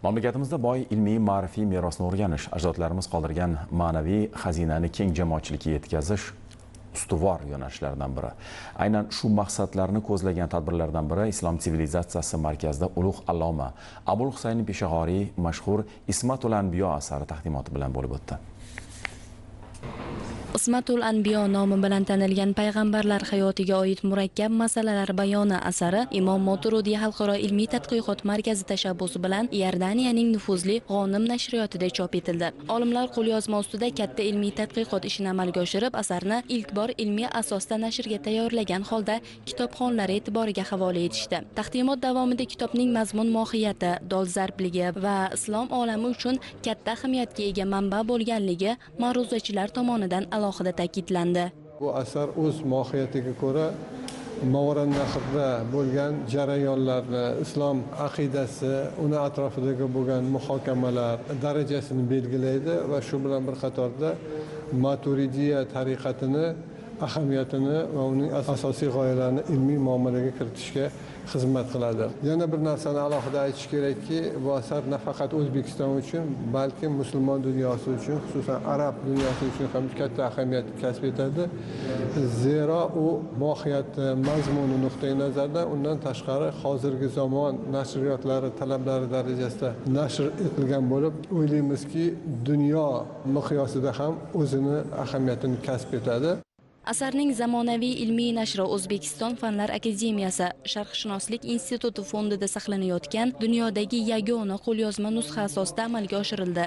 Mamlakatimizda boy ilmiy ma'rifiy merosni o'rganish, ajdodlarimiz qoldirgan ma'naviy xazinani keng jamoatchilikka yetkazish ustuvor yo'nalishlardan biri. Aynan shu maqsadlarni ko'zlagan tadbirlardan biri Islom sivilizatsiyasi markazida ulug' alloma Abul Husayn Peshag'oriy mashhur Ismatul Anbiyo asari taqdimoti bilan bo'lib o'tdi. Ismatul Anbiyo nomi bilan tanilgan payg'ambarlar hayotiga oid murakkab masalalar bayoni asari Imom Moturudiy xalqaro ilmiy tadqiqot markazi tashabbusi bilan Iordaniyaning nufuzli G'onim nashriyotida chop etildi. Olimlar qo'lyozma ustida katta ilmiy tadqiqot ishini amalga oshirib, asarni ilk bor ilmiy asosda nashrga tayyorlagan holda kitobxonlar e'tiboriga havola etishdi. Taqdimot davomida kitobning mazmun mohiyati, dolzarbligi va islom olami uchun katta ahamiyatga ega manba bo'lganligi ma'ruzachilar tomonidan alohida ta'kidlandi. Bu asar o'z mohiyatiga ko'ra Movarounnahrda bo'lgan jarayonlarni, islom aqidasi, uni atrofidagi bo'lgan muhokamalar darajasini belgilaydi va shu bilan bir qatorda Maturidiya tariqatini ahamiyatini va uning asosiy g'oyalarini ilmiy muomalaga kiritishga xizmat qiladi. Yana bir narsani alohida aytish kerakki, bu asar nafaqat O'zbekiston uchun, balki musulmon dunyosi uchun, xususan arab dunyosi uchun ham katta ahamiyat kasb etadi. Zero u mohiyati, mazmuni nuqtai nazaridan undan tashqari hozirgi zamon nashriyotlari talablari darajasida nashr etilgan bo'lib, o'ylaymizki, dunyo miqyosida ham o'zini ahamiyatini kasb etadi. Asarning zamonaviy ilmiy nashri O'zbekiston Fanlar Akademiyasi Sharqshunoslik instituti fondida saqlanayotgan dunyodagi yagona qo'lyozma nusxa asosida amalga oshirildi.